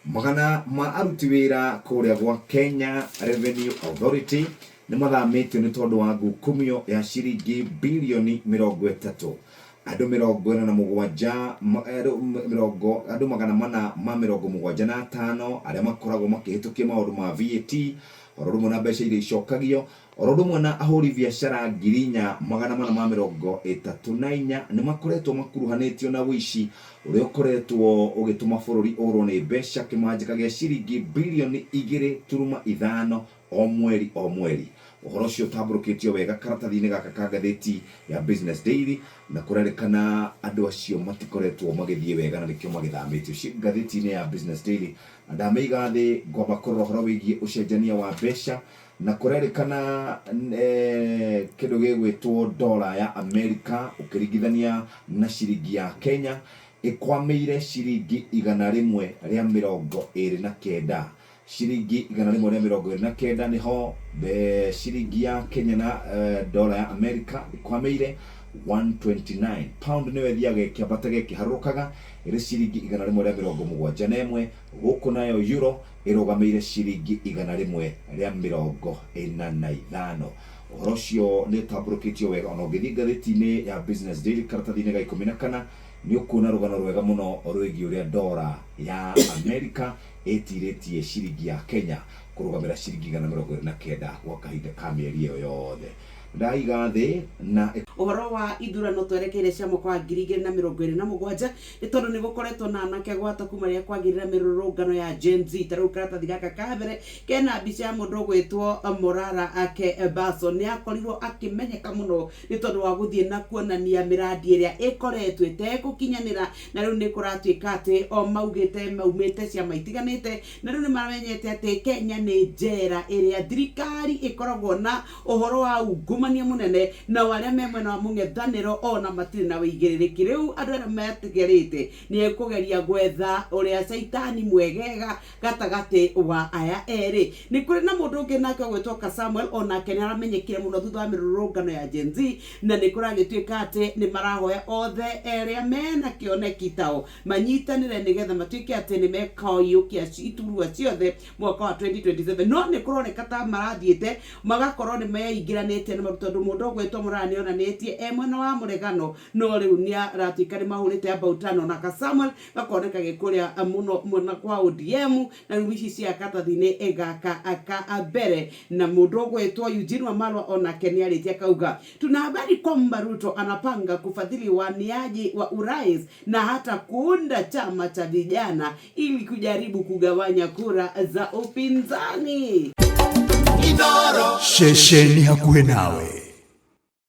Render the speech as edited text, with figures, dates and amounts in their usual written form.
Magana ma aruti wĩra kũrĩa gwa Kenya Revenue Authority nĩ mathamĩtio nĩ tondũ wa ngukumio ya ciringi birioni 30. Andũ 47 mĩrongo andũ 475 arĩa makoragwo makĩhĩtũkia maũndũ ma VAT oro ũndũ ũmwe na mbeca iria icokagio Oro ũndũ ũmwe na ahũri biacara 4434 nĩ makoretwo makuruhanĩtio na ũici ũrĩa ũkoretwo ũgĩtũma bũrũri ũrwo nĩ mbeca kĩmanjĩka gĩa ciringi birioni igĩrĩ turuma ithano o mweri o mweri. Ũhoro ũcio ũtambũrũkĩtio wega karatathi-inĩ gaka ka ngathĩti ya Business Daily na kũrerĩkana andũ acio matikoretwo magĩthiĩ wega na nĩkĩo magĩthamĩtio. Ciĩ ngathĩti-inĩ ya Business Daily na ndamĩiga thĩ ngwamba kũrora ũhoro wĩgiĩ ũcenjania wa mbeca. Na kũrerĩkana kĩndũ gĩgwĩtwo dollar ya Amerika ũkĩringithania na ciringi ya Kenya ĩkwamĩire ciringi 129. Ciringi 129 nĩho ciringi ya Kenya na dollar ya Amerika ĩkwamĩire 129. Pound nĩyo ĩthiaga ĩkĩambataga ĩkĩharũrũkaga ĩrĩ ciringi 171, gũkũ nayo euro ĩrũgamĩire ciringi 145. Ũhoro ũcio nĩ ũtambũrũkĩtio wega ona ũngĩthiĩ ngathĩti-inĩ ya Business Daily karatathi-inĩ ga 14 nĩ ũkuona rũgano rwega mũno rwĩgiĩ ũrĩa dora ya Amerika ĩtirĩtie ciringi ya Kenya kũrũgamĩra ciringi 129 gwa kahinda ka mĩeri ĩyo yothe. Ndaiga thĩ na. Ũhoro wa ithurano twerekeire cia mwaka wa 2027 Nĩ tondũ nĩ gũkoretwo na anake gwata kuma rĩrĩa kwagĩrĩra mĩrũrũngano ya Gen Z. Ta rĩu karatathi gaka ka mbere kena mbica ya mũndũ ũgwĩtwo Morara Kebaso. Nĩ akorirwo akĩmenyeka mũno nĩ tondũ wa gũthiĩ na kuonania mĩrandi ĩrĩa ĩkoretwo ĩtegũkinyanĩra, na rĩu nĩ kũratuĩka atĩ o maugĩte maumĩte ciama itiganĩte, na rĩu nĩ mamenyete atĩ Kenya nĩ njera ĩrĩa thirikari ĩkoragwo na ũhoro wa ungumania mũnene, nao arĩa me mwena wa mũng'ethanĩro o na matirĩ na wĩigĩrĩrĩki. Rĩu andũ arĩa matigarĩte nĩ kũgeria gwetha ũrĩa caitani mwegega gatagatĩ wa aya erĩ. Nĩ kũrĩ na mũndũ ũngĩ nake ũgwĩtwo Kasamuel, o nake nĩ aramenyekire mũno thutha wa mĩrũrũngano ya Gen Z, na nĩ kũragĩtuĩka atĩ nĩ marahoya othe arĩa mena kĩoneki tao manyitanĩre nĩgetha matuĩke atĩ nĩ mekaiyũkia iturwa ciothe mwaka wa 2027. No nĩ kũroneka ta marathiĩte magakorwo nĩ meingĩranĩtie na maru, tondũ mũndũ ũgwĩtwo Mũraya nĩ onanĩtie e mwena wa mũregano, no rĩu nĩ aratuĩka nĩ mahũrĩte about na ka Samuel gakoneka gĩ kũrĩa mũno mwena kwa ODM. Na rĩu ici cia katathi-inĩ gaka ka mbere na mũndũ ũgwĩtwo Eugene Wamalwa onake nĩ arĩtie akauga, tuna habari kwamba Ruto anapanga kufadhili waniaji wa urais na hata kuunda chama cha vijana ili kujaribu kugawanya kura za upinzani. Ceceni hakuhĩ nawe.